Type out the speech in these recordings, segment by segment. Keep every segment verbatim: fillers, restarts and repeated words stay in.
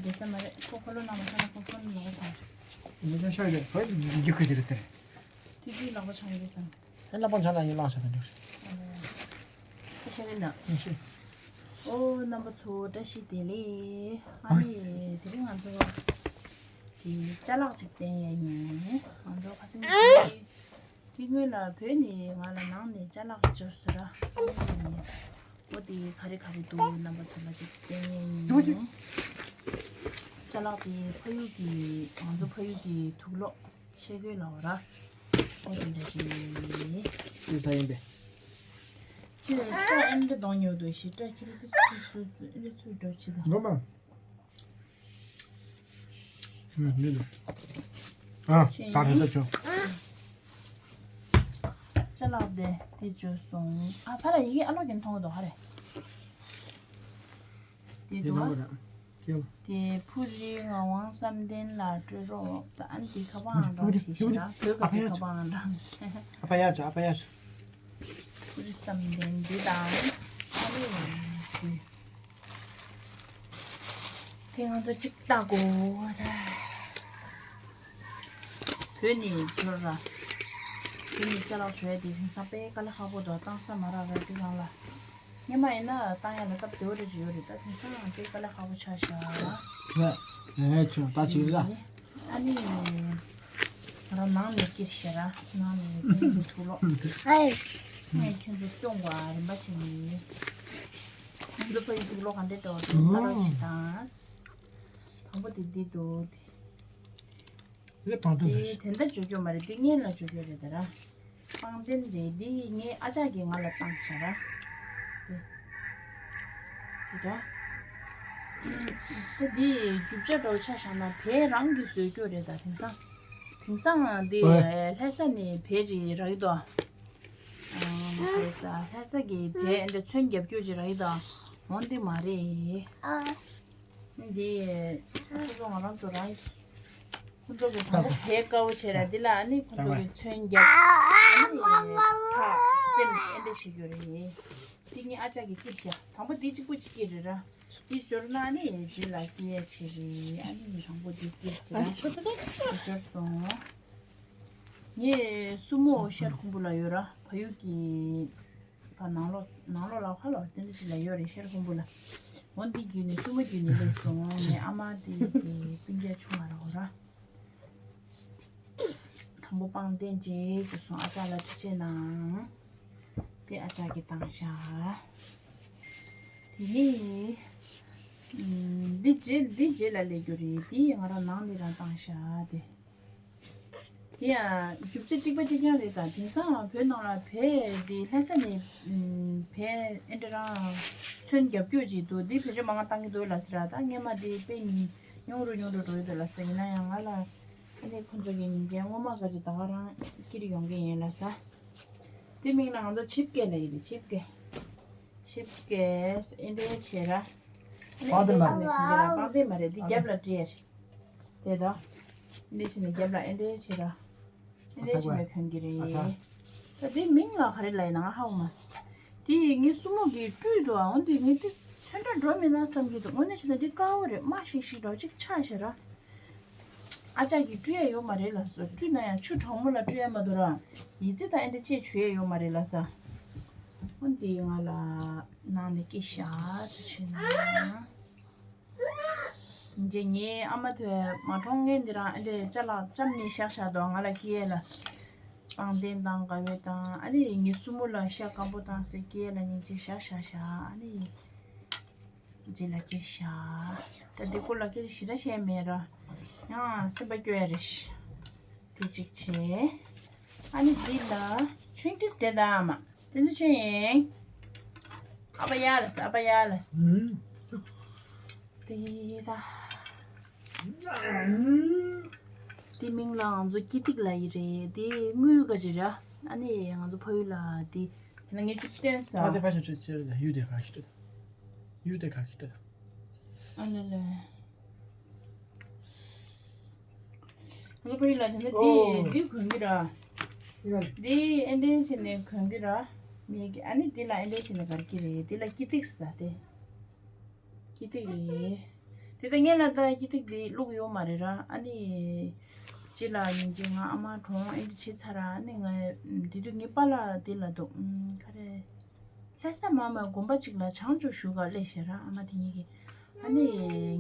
བསྡད་ས་མ་རེད། ཁོ་ཁོ་ལོ་ནང་ལ་ཁ་ན་ཁོ་ཁོ་ནི་ལོག་ཆགས་རེད། མི་ལ་ཤ་རེད། ཧོ་འཇུ་ཁུ་དེ་རེད་དེ། དེ་དུས་ལག་པ་འཆང་ཡོད་བསམ། ཨེ་ལག་པ་འཆང་ན་ཡིན་ལག་ཤ་དང་འདྲ། ཨེ་ཤ་རེད་ན། ཨེ་ཤ། ཨོ་རྣམ་པ་ཚོ་བཀྲ་ཤིས་བདེ་ལེགས། ཨ་ནི་དེ་རིང་ང་ཚོ་དེ་ཅ་ལག་ཅིག་བསྟན་ཡས་ཡིན། ང་ཚོ་ཁ་སང་གི་དེ་སྔོན་ལ་བོད་ནས་ང་ལ་ནང་ནས་ཅ་ལག་འབྱོར་སོང་ར། ཨོ་དེ་ག་རེ་ག་རེ་འདུག་རྣམ་པ་ཚོ་ལ་ཅིག་བསྟན་ཡས་ཡིན། ཅ་ལག་དེ་ཕ་ཡུལ་གྱི་ང་ཚོ་ཕ་ཡུལ་གྱི་དུག་ལོག་ཆས་གོས་ལ་འོ་ར། ཨོ་དེ་འདྲ་རེད། ཅི་ཟ་ཡིན་པས། ཁྱོད་སྐྲ་ཨེ་འདྲ་གདོང་ཉོ་འདུག་ཞེ་སྐྲ་ཁྱེར་དུས་སུ་སུ་ཨེ་འདྲ་ཚུར་འགྲོ་ཕྱི་དང་། ངོ་མ། ཨུ་འདི་འདུག་ཨ་ཅེ། ད་རེད་ད་ཆོ། ཅ་ལག་དེ་དེ་བཅོས་སོང་། ཨ་ཕ་ལ་ཡི་གེ་ཨ་ལོ་གིན་མཐོང་གི་འདུག་ཧ་རེ། དེ་འདུག་ཨ། དེ་ནང་གི་ར། ཁྱེད། དེ་ཕུ་རི་ངག་དབང་བསམ་གཏན་ལ་སྤྲོད་རོགས་ས། ཨ་ནི་དེ་ཁ་པར་ཨང་གྲངས་ཞིག་ཞིག་ར། བོད་སྐད་དེ་ཁ་པར་ཨང་གྲངས། ཨ་ཕ་ཡ་ཅོ། ཨ་ཕ་ཡ་ཅོ། ཕུ་རི་བསམ་གཏན་འདི་དང་། ཨ་ནི་དེ་ང་ཚོ་གཅིག་ལྟ་དགོས། བོད་ནས་འབྱོར་ར། བོད་ནས་ཅ་ལག་འབྱོར་ཡ་དེ་དེང་སང་དཔེ་དཀའ་ལས་ཁག་པོ་འདུག་བཏང་ས་མ་རག་ར། དེ་རང་ལ། སྔོན་མ་ཡིན་ན་བཏང་ཡ་ལ་སྟབས་བདེ་བོ་འདྲ་ཅིག་ཡོད་རེད། ད་དེང་སང་དཔེ་དཀའ་ལས་ཁག་པོ་ཆགས་ཤག་ལགས། ཨེ་ཆོ་ད་ཅིག་ལ། ཨ་ནི། ང་རང་ནང་ནས་སྐྱེས་ཤག་ར། ནང་ནས་ཀུན་གྱི་ཐུགས་ལོག་ངས་ཁྱོད་ཚོ་སྟོན་དགོས་ཨ། རིམ་པ་བྱས་ནས། ང་ཚོ་ཕ་ཡུལ་ཐུགས་ལོག་ག་འདྲས་འདྲ་བ་འདུག་ཨ་རོགས་ཞིག་དང་། དང་པོ་དེ་འདི་འདུག་དེ། ལས་བང་ཐུང་དེ་རེད། དེ་འདྲ་བྱོས་བྱོས་མ་རེད། འདི་སྔོན་ལ་བྱོས་བྱོས་རེད་ད་ར། པང་གདན་རེད། འདི་ངའི་ཨ་ཅག་གིས་ང་ལ་བཏང་ཤག་ར། དེ་དེ་འདྲ། ད་འདི་རྒྱུ་ཆ་འདྲ་བོ་ཆ་བཞག་ན་བལ་རང་གིས་བཟོས་རྒྱུ་རེད་ད། དེང་སང་དེང་སང་འདི་ཨོ། ལྷ་ས་ནས་བལ་ཅིག་རག་གི་འདུག་ཨ། ལྷ་ས་ལྷ་ས་གི་བལ་འདྲ་ཚོན་རྒྱབ་རྒྱུ་ཅིག་རག་གི་འདུག་འོ་འདི་མ་རེད། འདི་སོ་སོ་ང་རང་ཚོ་རང་ཁོ་ཚོ་གི་དང་པོ་བལ་དཀར་པོ་བྱས་ར། འདི་ལ་ཨ་ནི་ཁོ་ཚོ་གི་ཚོན་རྒྱབ། ཨ་ནི་ཐག་བཙེམ་ཨེ་འདྲ་བྱེད་རྒྱུ་རེད། འདི་ངའི་ཨ་ཅག་གིས་བསྐྱིར་ཤག་དང་པོ་འདི་གཅིག་པོ་གཅིག་སྐྱིར་རེད་ར། འདི་འབྱོར་ན་ཨ་ནི་རྗེས་ལ་སྐྱེལ་ཡ་བྱེད་རེད། ཨ་ནི་དང་པོ་འདི་སྐྱིར་ཟེར་ར། འདི་འབྱོར་སོང་། ངས་སྲུ་མོ་ཤར་ཁུམ་བུ་ལ་ཡོད་ར། ཕ་ཡུལ་གྱི་ཕ་ནང་ལོགས་ནང་ལོགས་ལ་ཁ་ལོ་དེ་འདྲ་ཞིག་ལ་ཡོད་རེད། ཤར་ཁུམ་བུ་ལ། འོ་འདི་བརྒྱུད་ནས་སྲུ་མོ་བརྒྱུད་ནས་སླེབས་སོང་། ངའི་ཨ་མ་དེ་དེ་སྤུན་ཀྱག་ཆུང་བ་ར་འོ་ར། དང་པོ་པང་གདན་བྱས་བྱས་སོང་། ཨ་ཅག་ལ་ཐུགས་རྗེ་གནང་། དེ་ཨ་ཅག་གིས་བཏང་ཤག་དེ་ནས་འདི་རྗེས་འདི་རྗེས་ལ་སླེབས་རྒྱུ་རེད། དེ་ང་རང་ནང་ནས་རང་བཏང་ཤག་དེ། དེ་ཡང་རྒྱུ་ཆ་གཅིག་པ་གཅིག་རྐྱང་རེད་ད། དེང་སང་བོད་ནང་ལ་བལ་དེ་ལྷ་ས་ནས་བལ་ཨེ་འདྲ་རང་ཚོན་རྒྱབ་སྐྱོར་བྱེད་འདུག་འདི་བེད་སྤྱོད་མང་བ་བཏང་གི་འདུག་ལ་ཟེར་ར། ད་སྔོན་མ་དེ་དཔེ་ཉུང་རུ་ཉུང་རུ་འགྲོ་ཡི་འདུག་ལ་ཟེར། ཡིན་ན་ཡང་ང་ལ་ཨ་ནི་ཁོང་ཚོ་གི་ཉིན་མཚན་སྔོན་མ་ག་ཅིག་ད་ག་རང་སྐྱིད་ཡོང་གི་ཡིན་ལ་ཟེར། དེ་མིང་ལ་ང་ཚོ་ཆིབས་སྐད་ལ་ཡི་རེད། ཆིབས་སྐད། ཆིབས་སྐད་ཨེ་འདྲ་བྱེད་ར། ཨ་ནི་པང་གདན་མ་རེད། པང་གདན་མ་རེད། འདི་རྒྱབ་ལ་སྤྲད་ཡ་རེད། དེ་དང་། འདི་བྱས་ནས་རྒྱབ་ལ་ཨེ་འདྲ་བྱེད་ར། ཨེ་འདྲ་བྱས་ནས་གོན་གྱི་རེད། ད་དེ་མིང་ལ་ག་རེ་ལབ་ཡིན་ན་ང་ཧ་གོ་མ་སོང་། དེ་ངའི་སྲུ་མོ་གིས་བཀྲུས་འདུག་ཨ། འོ་འདི་ངས་དེ་ཚོན་ཁྲ་འགྲོ་མེད་ན་བསམ་གྱི་འདུག་དངོས་གནས་བྱས་ན་འདི་དཀར་པོ་རེད། དམར་ཤིག་ཤིག་འདྲ་བོ་ཅིག་ཆགས་ཤག་ར། ཨ་ཅག་གིས་བཀྲུ་ཡ་ཡོད་མ་རེད་ལབ་སོང་། བཀྲུས་ན་ཡང་ཆུ་གྲང་མོ་ལ་བཀྲུ་ཡ་མ་གཏོགས་ར། ཡི་ཙི་དང་ཨེ་འདྲ་ཅིག་བྱུག་ཡ་ཡོད་མ་རེད་ལབ་ས། འོ་འདི་ང་ལ་ནང་ནས་སྐྱེས་ཤག་ད་བྱས་ན། རྗེས་ངའི་ཨ་མ་དེ་མ་གྲོངས་སྔོན་འདི་རང་ཨེ་འདྲ་ཅ་ལག་བཅམས་ནས་བཞག་བཞག་འདུག་ང་ལ་སྐྱེལ་ཡ་ལ། པང་གདན་དང་དཀར་པོ་དང་ཨ་ནི་ངའི་སྲུ་མོ་ལ་ཤ་སྐམ་པོ་དང་ཟེར་སྐྱེལ་ཡ་ལ་ཉིན་གཅིག་བཞག་བཞག་བཞག་ཨ་ནི། རྗེས་ལ་སྐྱེལ་ཤག་ད་འདི་སྐོར་ལ་སྐད་ཆ་ཞེ་དྲག་བཤད་མེད་ར། ཡང་སེམས་པ་སྐྱོ་ཡ་རེད་ཤག་དེ་གཅིག་བྱས། ཨ་ནི་འདི་ལ་ཆུང་དུས་དེ་ད་ཨ་མ་དེ་ཚོ་ཆུང་ཡིན། ཨ་ཕ་ཡ་ལ་ས། ཨ་ཕ་ཡ་ལ་ས། དེ་ད། དེ་མིང་ལ་ང་ཚོ་སྐྱིད་ཐིག་ལབ་ཡི་རེད། དེ་དངུལ་ག་ཅིག་ར། ཨ་ནི་ང་ཚོ་ཕ་ཡུལ་ལ་དེ་དེ་ན་ངས་གཅིག་སྟོན་ས། ཨ་དེ་ཕ་ཆུ་ཆུ་ཆུ་རེད། ཡུལ་དེ་ག་ཞིག་རེད། ཡུལ་དེ་ག་ཞིག་རེད། ཨ་ལེ་ལེ། ང་ཚོ་ཕ་ཡུལ་ལ་དེ་ན་འདི་ཨོ། འདི་གོན་གི་ར། ཡ། འདི་ཨེ་འདྲས་བྱས་ནས་གོན་གི་ར། མི་གི་ཨ་ནི་འདི་ལ་ཨེ་འདྲས་བྱས་ནས་གར་གི་རེད། འདི་ལ་སྐྱིད་ཐིག་ཟེར་དེ། སྐྱིད་ཐིག་རེད། དེ་ དེ་ལྟར་ངས་ལ་ད་ཀི་ཐིག་འདི་བླུགས་ཡོད་མ་རེད་ར། ཨ་ནི་ཅི་ལ་ཡིན་ཅི་ང་ཨ་མ་གྲོངས་ཨེ་འདྲ་བྱས་ཚར་ར། ཨ་ནི་ང་དེ་དུས་ངའི་པཱ་ལགས་དེ་ལ་འདུག་ཨུམ་ག་རེ། ལྷ་ས་མ་མ་དགོན་པ་གཅིག་ལ་བྱང་ཆུབ་ཞུ་ག་སླེབས་ཤག་ར་ཨ་མ་དེ་གཉིས་ཀྱིས། ཨ་ནི་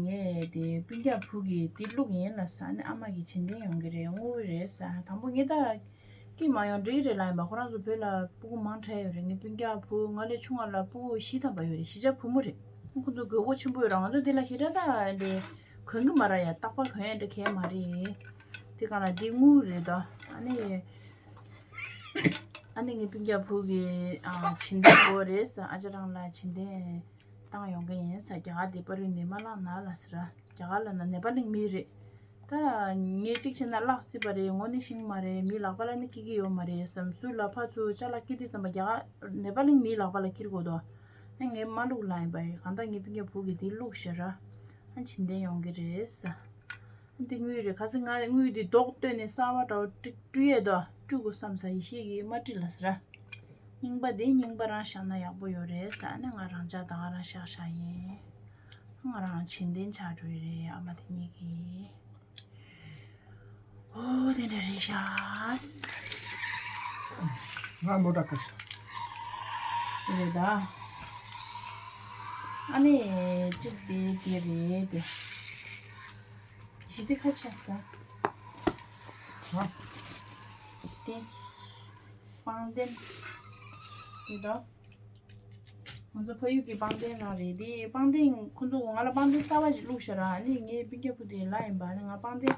ངས་དེ་སྤུན་ཀྱག་བུ་གིས་དེ་བླུགས་ཡིན་ལ་ཟ། ཨ་ནི་ཨ་མ་གིས་བྱིན་ལྡན་ཡོང་གི་རེད། དངུལ་རེད་ཟ། དང་པོ་ངས་ད་སྐྱིད་མ་ཡོང་འགྲིག་རེད་ལབ་ཡིན་པ། ཁོ་རང་ཚོ་བོད་ལ་སྤུ་གུ་མང་དྲགས་ཡོད་རེད། ངའི་སྤུན་ཀྱག་བུ་ང་ལས་ཆུང་བ་ལ་སྤུ་གུ་བཞི་ཐམ་པ་ཡོད་རེད། བཞི་ཆ་བུ་མོ་རེད། ཁོ་ཚོ་དགོས་མཁོ་ཆེན་པོ་ཡོད་ར། ང་ཚོ་འདི་ལ་ཞེ་དྲག་ད་འདི་གོན་གི་མ་ར་ཡ། རྟག་པར་གོན་ཡ་འདྲ་གས་མ་རེད། དེ་ག་ལ་འདི་དངུལ་རེད་ད། ཨ་ནི་ཨ་ནི་ངའི་སྤུན་ཀྱག་བུ་གིས་ཨ་བྱིན་ལྡན་དགོས་རེད་ཟ། ཨ་ཅག་རང་ལ་བྱིན་ལྡན་བཏང་ཡོང་གི་ཡིན་ཟ། རྒྱ་གར་དེ་པ་རི་ནས་མ་བླངས་ན་ལ་ཟེར་ར། རྒྱ་གར་ལ་ན་ནེ་པ་ལིང་མི་རེད། ད་ངས་གཅིག་བྱས་ན་བརླག་སྲིད་པ་རེད། ངོ་ནི་ཤེས་མ་རེད། མིའི་ལག་པ་ལ་ནི་སྐྱེ་གི་ཡོད་མ་རེད་བསམ། སུའི་ལག་པ་ཚུར་ཅ་ལག་སྐྱེ་དུས་ཙམ་པ་རྒྱ་གར་ནེ་པ་ལིང་མིའི་ལག་པ་ལ་སྐྱེ་དགོས་དོ། ཨ་ངས་མ་བླུགས་ལབ་ཡིན་པ་ཡིན། གང་ལྟར་ངའི་སྤུན་ཀྱག་བུ་གིས་དེ་བླུགས་ཤག་ར། ཨ་བྱིན་ལྡན་ཡོང་གི་རེད་ཟ། འདི་དངུལ་རེད། ཁ་སང་ང་དངུལ་འདི་རྡོག་བཏོན་ནས་གསར་པ་འདྲ་བོ་བཀྲུ་བཀྲུ་ཡས་དོ། བཀྲུ་དགོས་བསམ་ས་ཡེ་ཤེས་ཀྱིས་མ་བཀྲུས་ལ་ཟེར། རྙིང་པ་འདི་རྙིང་པ་རང་བཞག་ན་ཡག་པོ་ཡོད་རེད་ཟེར་ནས་ང་རང་ཅག་ད་ག་རང་བཞག་བཞག་ཡིན། ང་རང་བྱིན་ལྡན་ཆགས་འགྲོ་ཡི་རེད་ཨ་མ་དེ་གཉིས་ཀྱིས། ཨོ་དེ་འདྲ་རེད་ཤག་ང་མོ་ཊ་ཁ་ཤག་རེད་ད། ཨ་ནི་གཅིག་དེ་དེ་རེད་དེ། ཞི་བདེ་ཁ་ཆག་ས། ཧ། དེ། པང་གདན། དེ་དང་། ང་ཚོ་ཕ་ཡུལ་གྱི་པང་གདན་རང་རེད་དེ། པང་གདན་ཁོ་ཚོ་ང་ལ་པང་གདན་གསར་པ་ཞིག་བླུགས་ཤག་ར། ཨ་ནི་ངའི་སྤུན་ཀྱག་བུ་དེ་ལབ་ཡིན་པ། ཨ་ནི་ང་པང་གདན་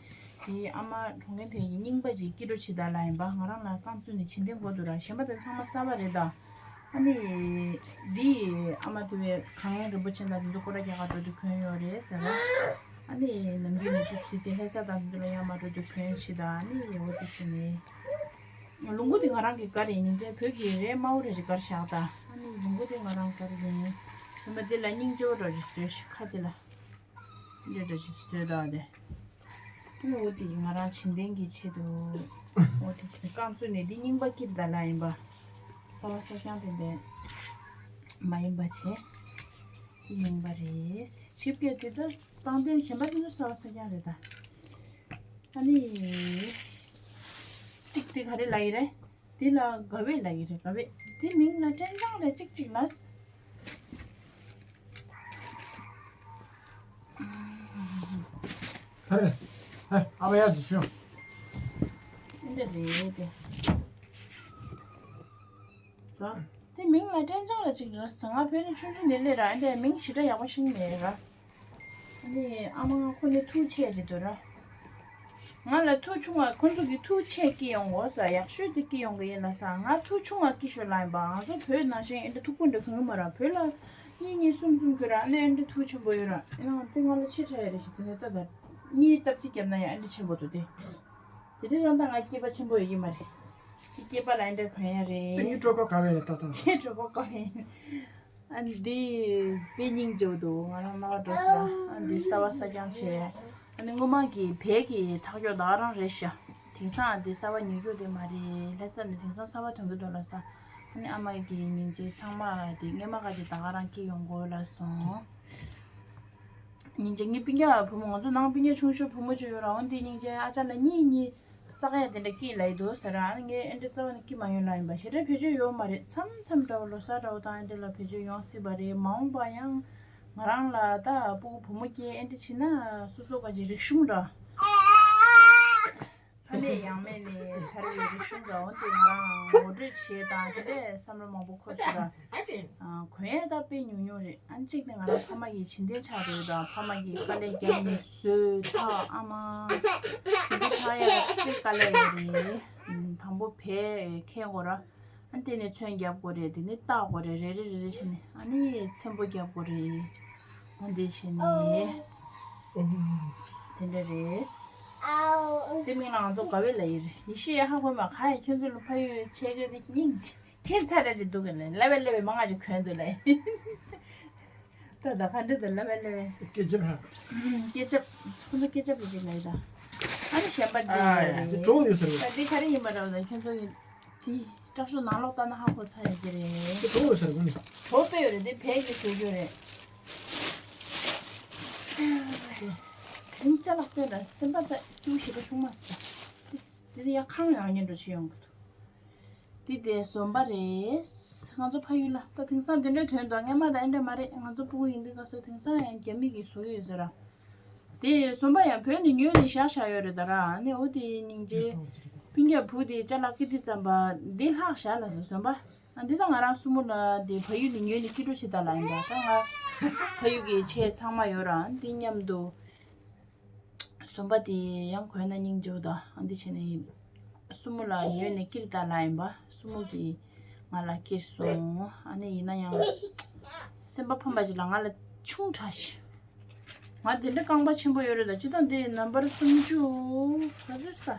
དེ་ཨ་མ་གྲོངས་མཁན་དེ་ཡི་རྙིང་པ་ཞིག་སྐྱིད་འགྲོ་བྱེད་ད་ལབ་ཡིན་པ། ང་རང་ལ་རྐང་བཙུགས་ནས་བྱིན་ལྡན་དགོས་འདུག་ར། གཞན་པ་དེ་ཚང་མ་གསར་པ་རེད་ད། ཨ་ནི། འདི། ཨ་མ་དེ་བས་གངས་རིན་པོ་ཆེ་དང་དེ་ཚོ་སྐོར་ར་རྒྱག་ག་འགྲོ་དུས་གོན་ཡོད་རེད་ཟེར་བ། ཨ་ནི་ནམ་རྒྱུན་ནས་དུས་དེ་ཚེ་ལྷ་ས་དང་དེ་ཚོ་ལ་ཡང་མ་འགྲོ་དུས་གོན་ཕྱིན་ད། ཨ་ནི་ཡོད་དེ་ཕྱིན་ནས། ལུང་པ་དེ་ང་རང་གི་དགའ་རེད། ཉིན་མཚན་བོད་ཀྱི་རས་དམར་པོ་རེ་རེ་དགར་བཞག་ད། ཨ་ནི་ལུང་པ་དེ་ང་རང་དགའ་རེད་ཡིན། སེམས་པ་དེ་ལ་སྙིང་རྗེ་བོ་འདྲ་ཞིག་བཟོས་ཤིག་ཁ་དེ་ལ། འདི་འདྲ་ཞིག་བཟོས་ད་དེ། ཨ་ནི་འོ་དེ་ང་རང་བྱིན་ལྡན་གྱི་ཆེད་དུ། འོ་དེ་ཆེད་རྐང་བཙུགས་ནས་འདི་རྙིང་པ་སྐྱིད་ད་ལ་ཡིན་པ། གསར་པ་གསར་རྐྱང་དེ་འདྲ་མ་ཡིན་པ་བྱས། འདི་རྙིང་པ་རེད། ཆིབས་ཀྱི་དེ་ད་པང་གདན་གཞན་པ་དེ་ཚོ་གསར་པ་གསར་རྐྱང་རེད་ད། ཨ་ནི། གཅིག་དེ་ག་རེ་ལབ་ཡི་རེད། དེ་ལ་དགའ་བས་ལབ་ཡི་རེད། དགའ་བས། དེ་མིང་ལ་སྤྲིན་བཟང་རེད་གཅིག་གཅིག་ལབ། ཧེ། ཧེ། ཨ་བ་ཡ་ཇི་ཤོ། འདི་རེད་དེ། ར། དེ་མིང་ལ་སྤྲིན་བཟང་རེད་གཅིག་ར། ང་བོད་ནས་ཆུང་ཆུང་ནས་སླེབས་ར། འདི་མིང་ཞེ་དྲག་ཡག་པོ་ཤེས་མེད་ར། ནི་ཨ་མ་ཁོ་ནི་ཐུགས་ཆེ་ཅིག་འདུག་ར། ང་ལ་ཐུག་ཆུང་བ་ཁོ་ཚོ་གི་ཐུག་ཆེ་སྐྱེ་ཡོང་གོ་ས། ཡག་ཤོས་དེ་སྐྱེ་ཡོང་གི་ཡིན་ལ་ས། ང་ཐུག་ཆུང་བ་སྐྱེ་ཤོག་ལ་ཡིན་པ། ང་ཚོ་བོད་ནང་བཞིན་ཨེ་འདྲ་ཐུག་པོ་འདྲ་གང་གི་མ་ར། བོད་ལ་གཉིས་གཉིས་གསུམ་གསུམ་ཁྱོད་ར་ཨ་ནི་ཨེ་འདྲ་ཐུག་ཆེན་པོ་ཡོད་ར། ཨེ་ནང་དེ་ང་ལ་ཆེ་ཕྲ་ཡ་རེ་ཞིག་དེ་ནས་ལྟ་ད་གཉིས་སྟབས་གཅིག་བརྒྱབ་ན་ཡང་ཨེ་འདྲ་ཆེན་པོ་འདུག་དེ། དེ་འདྲ་རང་ད་ང་སྐྱེས་པ་ཆེན་པོ་ཡོད་ཀྱི་མ་རེད། དེ་སྐྱེས་པ་ལ་ཨེ་འདྲ་གང་ཡ་རེད། དེ་ངའི་གྲོད་ཁོག་དཀར་བས་ལ་ལྟ་ད། ངའི་གྲོད་ཁོག་དཀར་བས། ཨ་འདི་དཔེ་སྙིང་རྗེ་པོ་འདུག་ང་རང་རྣ་བ་འགྲོ་སོང་། ཨ་འདི་གསར་པ་གསར་རྐྱང་བྱས། ཨ་ནི་སྔོན་མ་གི་བལ་གྱི་ཐག་ཆོད་ད་ག་རང་རེད་ཤག་དེང་སང་འདི་གསར་པ་ཉོ་རྒྱུ་དེ་མ་རེད། ལྷ་ས་ནས་དེང་སང་གསར་པ་ཐོན་གི་འདུག་ལ་ས། ཨ་ནི་ཨ་མ་གི་སྙིང་རྗེ་ཚང་མ་དེ་སྔས་མ་ག་ཅིག་ད་ག་རང་སྐྱེ་ཡོང་གོ་ལ་སོང་། སྙིང་རྗེ་ངའི་སྤུན་ཀྱག་བུ་མོ་ང་ཚོ་ནང་སྤུན་ཀྱག་ཆུང་ཤོས་བུ་མོ་ཅིག་ཡོད་ར། འོ་འདི་སྙིང་རྗེ་ཨ་ཅག་ལ་གཉིས་གཉིས། ཙག་ཡ་དེ་འདྲ་སྐྱིད་ལ་ཡི་འདུག་ཟེར་ར། ཨ་ནི་ངས་ཨེ་འདྲ་རྩ་བ་ནས་སྐྱིད་མ་ཡོང་ལ་ཡིན་པ། ཞེ་དྲག་བེད་སྤྱོད་ཡོད་མ་རེད། མཚམས་མཚམས་འདྲ་བོ་ལོ་གསར་འདྲ་བོ་དང་ཨེ་འདྲ་ལ་བེད་སྤྱོད་ཡོང་སྲིད་པ་རེད། མ་འོངས་པ་ཡང་ང་རང་ལ་ད་སྤུ་གུ་བུ་མོ་སྐྱེ་ཨེ་འདྲ་བྱེད་ན་སོ་སོ་ག་ཅིག་རིག་གཞུང་འདྲ། ཕ་མེས་ཡང་མེས་ནས་དར་བའི་རིག་གཞུང་འདྲ་བོ་དེ་ང་རང་ངོ་སྤྲོད་བྱེད་དང་དེ་འདྲས་བསམ་བློ་མང་པོ་འཁོར་སྲིད་ར། གོན་ཡས་ད་དཔེ་ཉུང་ཉུང་རེད། ཨ་ནི་གཅིག་ནི་ང་རང་ཕ་མ་ཡི་བྱིན་ལྡན་ཆགས་རེད་ད། ཕ་མ་གིས་དཀའ་ལས་བརྒྱབ་ནས་བཟོས་ད། ཨ་མ་འདི་ཕ་ཡ་དཔེ་དཀའ་ལས་ཡོད་རེད། དང་པོ་བལ་འཁེལ་དགོས་ར། ཨ་ནི་དེ་ནས་ཚོན་རྒྱབ་དགོས་རེད། དེ་ནས་བཏགས་དགོས་རེད། རེ་རེ་རེ་རེ་བྱས་ནས་ཨ་ནི་ཚེམ་པོ་རྒྱབ་དགོས་རེད། ཨ་འདི་བྱས་ནས་དེ་འདྲ་རེད། དེ་མིན་ང་ཚོ་དགའ་བའི་ལ་ཡི་རེད། ཡེ་ཤེས་ཧ་གོ་མ་ག་ཡ་ཁྱོད་ཚོ་ལ་ཕ་ཡུལ་ཆེ་གེ་དེ་སྙིང་རྗེ། ཁྱེད་ཚ་ར་ཅིག་འདུག་གི་ལེ། ལབ་པའི་ལབ་པའི་མང་ང་ཅིག་གོན་འདུག་ལེ། ད་ད་ག་འདྲ་འདུག་ལབ་པའི་ལབ་པའི། སྐད་ཆ་ཧ། སྐད་ཆ། ཁོ་ཚོ་སྐད་ཆ་བེད་སྤྱོད་ལ་ཡི་ད། ཨ་ནི་གཞན་པ་འདི་ཨ་ཡ་འདི་གྲོགས་ཡོད་ས་རེད། ད་འདི་ག་རེ་ཡིན་པ་རེད་ད། ཁྱོད་ཚོ་ཡི་འདི་སྐྲག་ཤོག་ནང་ལོག་ལྟ་ན་ཧ་གོ་ཚ་ཡ་གི་རེད། འདི་གྲོགས་ཡོད་ས་རེད་གོ་ནི། གྲོགས་དཔེ་ཡོད་རེད། འདི་བལ་གྱི་བཟོ་རྒྱུ་རེད། དེ་རིང་ཅ་ལག་སྟོན་ལ་སེམས་པ་ད་སྐྱིད་པོ་ཞེ་དྲག་བྱུང་མ་སོང་། དེ་དེ་ཡང་ཁང་ཡང་ཉན་འགྲོ་བྱེད་ཡོང་གི་འདུག་དེ་དེ་ཟོམ་པ་རེད། ང་ཚོ་ཕ་ཡུལ་ལ་ད་དེང་སང་དེ་འདྲའི་དོན་དུ་སྔས་མ་ད་ཨེ་འདྲ་མ་རེད། ང་ཚོ་སྤུ་གུ་ཡིན་དུས་སྐབས་སུ་དེང་སང་ཡང་རྒྱ་མི་གིས་བཟོ་གི་ཡོད་ཟེར་ར། དེ་ཟོམ་པ་ཡང་བོད་ནས་ཉོས་ནས་བཞག་བཞག་ཡོད་རེད་ད་ར། ཨ་ནི་འོ་དེ་སྙིང་རྗེ། སྤུན་ཀྱག་བུ་དེ་ཅ་ལག་ཀི་དེ་ཙམ་པ་འདི་ལྷག་བཞག་ལ་ཟེར་ཟོམ་པ། ཨ་འདི་ད་ང་རང་སྲུ་མོ་ལ་དེ་ཕ་ཡུལ་ནས་ཉོས་ནས་ཀི་འགྲོ་བྱེད་ད་ལ་ཡིན་པ། ད་ང་ཕ་ཡུལ་གྱི་ཆས་ཚང་མ་ཡོད་ར། འདི་མཉམ་དུ་ཟོམ་པ་དེ་ཡང་གོན་ན་སྙིང་རྗེ་པོ་ད། ཨ་འདི་བྱས་ནས་སྲུ་མོ་ལ་ཉོས་ནས་ཀིར་ད་ལ་ཡིན་པ། སྲུ་མོ་གིས་ང་ལ་ཀིར་སོང་། ཨ་ནི་ཡིན་ན་ཡང་སེམས་པ་ཕམ་པ་ཅིག་ལ་ང་ལ་ཆུང་དྲགས་ཤིག་ང་དེ་འདྲ་རྐང་པ་ཆེན་པོ་ཡོད་རེད་ད། ཅི་ད་འདི་ནམ་བར་སུམ་ཅུ་ག་ཚོད་ས།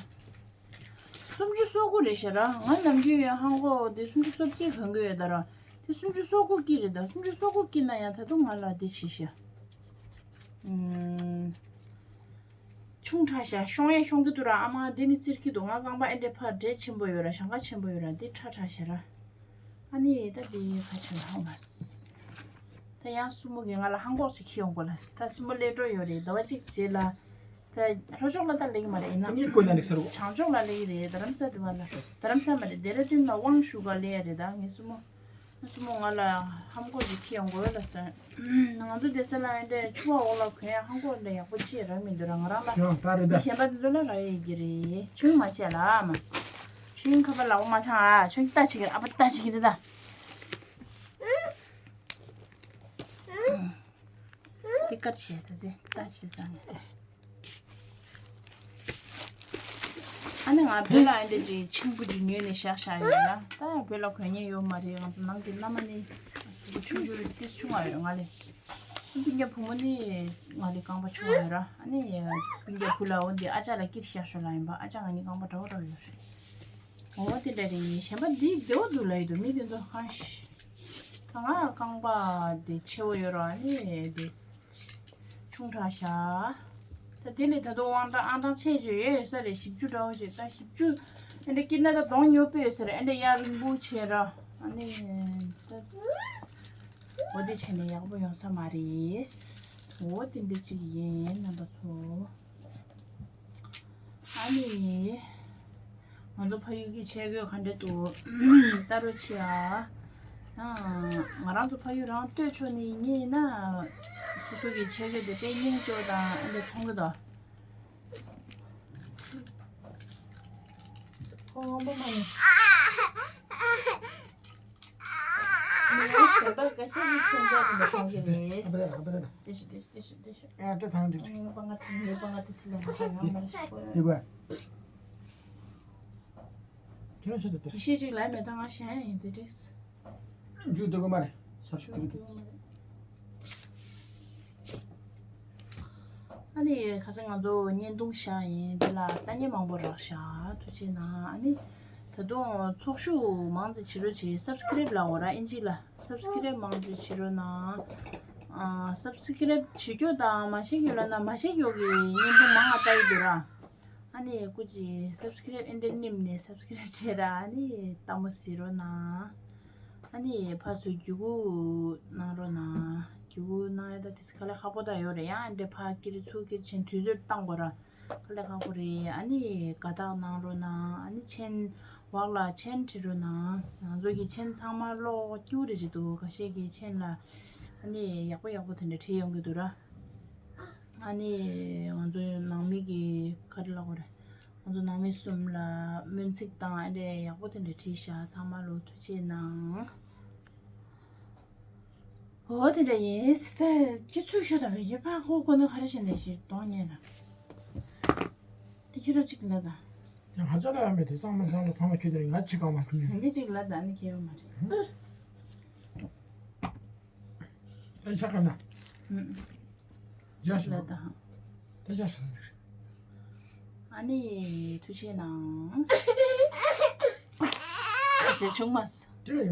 སུམ་ཅུ་སོ་དགུ་རེད་ཤག་ར། ང་ནམ་རྒྱུན་ཡང་ཧང་གོ་དེ་སུམ་ཅུ་སོ་བརྒྱད་གོན་གི་ཡོད་ད་ར། དེ་སུམ་ཅུ་སོ་དགུ་ཀི་རེད་ད། སུམ་ཅུ་སོ་དགུ་ཀི་ན་ཡང་ད་དུང་ང་ལ་དེ་བྱེད་ཤག་ཨུམ། ཆུང་དྲགས་ཤག་ཤོང་ཡས་ཤོང་གི་འདུག་ར། ཨ་མ་འདི་ནི་བཙིར་གི་འདུག་ང་རྐང་པ་ཨེ་འདྲས་ཕར་འདྲེས་ཆེན་པོ་ཡོད་ར། ཞང་ཁ་ཆེན་པོ་ཡོད་ར། འདི་ཁྲ་ཁྲ་ཤག་ར། ཨ་ནི་ད་འདི་ཁ་ཆེན་ཧ་མ་སི། ད་ཡང་སྲུ་མོ་གིས་ང་ལ་ཧང་གོག་ཅིག་ཁྱེར་ཡོང་དགོས་ལ། ད་སྲུ་མོ་སླེབས་འགྲོ་ཡོད་རེད། ཟླ་བ་གཅིག་རྗེས་ལ། ད་ལྷོ་ཕྱོགས་ལ་ད་སླེབས་ཀྱི་མ་རེད། ཡིན་ན་གཉིད་ཁུག་ན་འགྲིག་ས་རེད། བྱང་ཕྱོགས་ལ་སླེབས་ཀྱི་རེད། རྡ་རམ་ས་དེ་བ་ལ། རྡ་རམ་ས་མ་རེད། ལྡེ་ར་ལྡུན་ལ་དབང་ཞུ་ག་སླེབས་ཡ་རེད། ད་ངའི་སྲུ་མོ། སྲུ་མོ་ང་ལ་ཧམ་གོ་ཞིག་ཁྱེར་ཡོང་དགོས་ལ་ཟེར། ང་ཚོ་སྡོད་ས་ལ་ཨེ་འདྲས་ཆུ་བ་འོག་ལ་གོན་ཡ་ཧམ་གོ་འདྲ་ཡག་པོ་ཅི་རག་མི་འདུག་ར། ང་རང་ལ། ཞོ་ད་རེད་ད། མི་གཞན་པ་དེ་ཚོ་ལ་རག་ཡོད་ཀྱི་རེད། ཆུ་མ་བྱས་ལ་ཨ་མ། ཆུ་ཁ་པར་ལག་པ་མ་འཆང་ཨ། ཆུ་ལྟ་བྱེད་ཀྱི་རེད། ཨ་ཕ་ལྟ་བྱེད་ཀྱི་རེད་ད། འདི་དཀར་བྱས་ད་ཟེ་ལྟ་བྱེད་ས་ནས། ཨ་ནི་ང་བོད་ལ་ཨ་འདྲ་ཅིག་ཆེན་པོ་ཅིག་ཉོས་ནས་བཞག་བཞག་ཡོད་ལ། ད་བོད་ལ་གོན་མཁན་ཡོད་མ་རེད། ང་ཚོ་ནང་གི་བླ་མ་ནི་གཟུགས་པོ་ཆུང་ཆུང་རེད། ཏིས་ཆུང་བ་ཡོད་ང་ལས། སྤུན་ཀྱག་བུ་མོ་ནི་ང་ལས་རྐང་པ་ཆུང་བ་ཡོད་ར། ཨ་ནི་སྤུན་ཀྱག་བུ་ལ་འོ་འདི་ཨ་ཅག་ལ་ཀིར་བཞག་ཤོག་ལ་ཡིན་པ། ཨ་ཅག་ང་གཉིས་རྐང་པ་འདྲ་བོ་འདྲ་བོ་ཡོད་རེད། འོ་དེ་འདྲ་རེད། གཞན་པ་འདི་བདེ་བོ་འདུག་ལ་ཡོད་དོ། མི་དེ་ཚོ་ཧ་ཤི། ད་ང་རྐང་པ་དེ་ཆེ་བོ་ཡོད་ར། ཨ་ནི་དེ། ཆུང་དྲགས་ཤག་ད་དེ་ལས་ད་དུང་དབང་ཐང་ཨང་གྲངས་ཆེ་ཆེ་ཡོད་ཡོད་ས་རེད། བཞི་བཅུ་འདྲ་བོ་ཞིག་ད་བཞི་བཅུ་ཨེ་འདྲ་ཀིར་ན་ད་གདོང་ཉོ་པོ་ཡོད་ས་རེད། ཨེ་འདྲ་ཡ་རིང་པོ་བྱས་ར། ཨ་ནི་ད་འོ་དེ་བྱས་ནས་ཡག་པོ་ཡོང་ས་མ་རེད། འོ་དེ་འདྲ་ཅིག་ཡིན་རྣམ་པ་ཚོ། ཨ་ནི། ང་ཚོ་ཕ་ཡུལ་གྱི་ཆས་གོས་ག་འདྲ་འདུག་ལྟ་རོགས་བྱེད་ཨ། ཨ། ང་རང་ཚོ་ཕ་ཡུལ་རང་སྟོད་ཕྱོགས་ནས་ཡིན་ན། སོ་སོ་གི་ཆས་གོས་དེ་དཔེ་སྙིང་རྗེ་པོ་དང་ཨ་འདྲ་མཐོང་གི་འདུག་ཁོང་དབང་པོ་མ་ཡིན། ངའི་ཞལ་པར་འགའ་ཤས་ཀྱིས་མཚན་རྟགས་དེ་འདྲ་གཏོང་གི་རེད། ཨ་པ་རེད། ཨ་པ་རེད། དེ་ཤི་དེ་ཤི་དེ་ཤི་དེ་ཤི། ཨ་ཏྲ་ཐང་ཏྲ། ངའི་པ་ང་ཏི་ངའི་པ་ང་ཏི་སི་ལ་ང་ཡང་མ་ཤི་གོ། དེ་གོ། ཁྱེད་རང་ཤི་དེ་དེ། དེ་ཤི་ཅིག་ལ་མེད་ད་ང་ཤི་ཡིན་དེ་རེད། མཇུག་དེ་གོ་མ་རེད། ཤབ་ཤུབ་དེ་གོ། ཨ་ནི་ཁ་སང་ང་ཚོ་བརྙན་ཐུང་བཞག་ཡིན། དེ་ལ་ལྟ་མཁན་མང་པོ་རག་ཤག་ཐུགས་རྗེ་གནང་། ཨ་ནི་ད་དུང་ཚོགས་ཞུགས་མང་ཙམ་བྱེད་རོགས་བྱེད། སབ་སི་ཀེ་རེབ་ལབ་དགོས་ར་ཨིན་ཇི་ལ། སབ་སི་ཀེ་རེབ་མང་ཙམ་བྱེད་རོགས་གནང་། ཨ། སབ་སི་ཀེ་རེབ་བྱེད་རྒྱུ་དང་མ་བྱེད་རྒྱུ་ལབ་ན་མ་བྱེད་རྒྱུ་གི་བརྙན་ཐུང་མང་ང་ལྟ་ཡི་འདུག་ར། ཨ་ནི་སྐུ་མཁྱེན་སབ་སི་ཀེ་རེབ་ཨེ་འདྲ་ནེམ་ནས་སབ་སི་ཀེ་རེབ་བྱེད་ར། ཨ་ནི་ལྟད་མོ་གཟིགས་རོགས་གནང་། ཨ་ནི་ཕར་ཚུར་བརྒྱུད་སྐུར་གནང་རོགས་གནང་། བརྒྱུད་སྐུར་གནང་ཡ་ད་དེ་ཚོ་དཀའ་ལས་ཁག་པོ་ད་ཡོད་རེད། ཡང་ཨེ་འདྲ་ཕར་ཀིར་ཚུར་ཀིར་བྱས་དུས་ཚོད་བཏང་དགོས་ར། དཀའ་ལས་ཁག་པོ་རེད། ཨ་ནི་དགའ་རྟགས་གནང་རོགས་གནང་། ཨ་ནི་མཆན་འོག་ལ་མཆན་བྲིས་རོགས་གནང་། ང་ཚོ་གི་མཆན་ཚང་མ་ཀློག་སྐྱུར་རེ་བྱེད་འདུག་ཁ་ཤས་ཀྱི་མཆན་ལ་ཨ་ནི་ཡག་པོ་ཡག་པོ་དེ་འདྲ་བྲིས་ཡོང་གི་འདུག་ར། ཨ་ནི་ང་ཚོ་ནང་མི་གི་ག་རེ་ལབ་དགོས་རེད། ང་ཚོ་ནང་མི་གསུམ་ལ་སྨོན་ཚིག་དང་ཨ་འདྲས་ཡག་པོ་དེ་འདྲ་བྲིས་ཤག་ཚང་མ་ལོ་ཐུགས་རྗེ་གནང་། འོ་དེ་འདྲ་ཡིན། ད་ཁྱེད་ཚུར་ཤོག་དང་བས་ཁྱེད་ཕར་ཁོ་ཁོ་ནི་ག་རེ་བྱས་ནས་ཞིག་གཏོང་ཉན་ན། དེ་ཁྱེད་རང་གཅིག་ལ་དང་།། ཡང་ང་ཅག་ལ་ཡང་མེད་དེ་གཙང་མ་ཚང་ལ་ཚང་མ་ཁྱོད་དེ་ང་གཅིག་གང་མ་ཐུབ་ནས། འདི་གཅིག་ལ་དང་ནི་ཁྱེད་ཡོད་མ་རེད། ཨེ་ཤ་ཀ་ན། ཨུམ། ཇ་ཤ་ལ་དང་། ད་ཇ་ཤ་ལ། ཨ་ནི་ཐུགས་རྗེ་གནང་། ཟེར་བྱུང་མ་སོང་། དེ་ལ་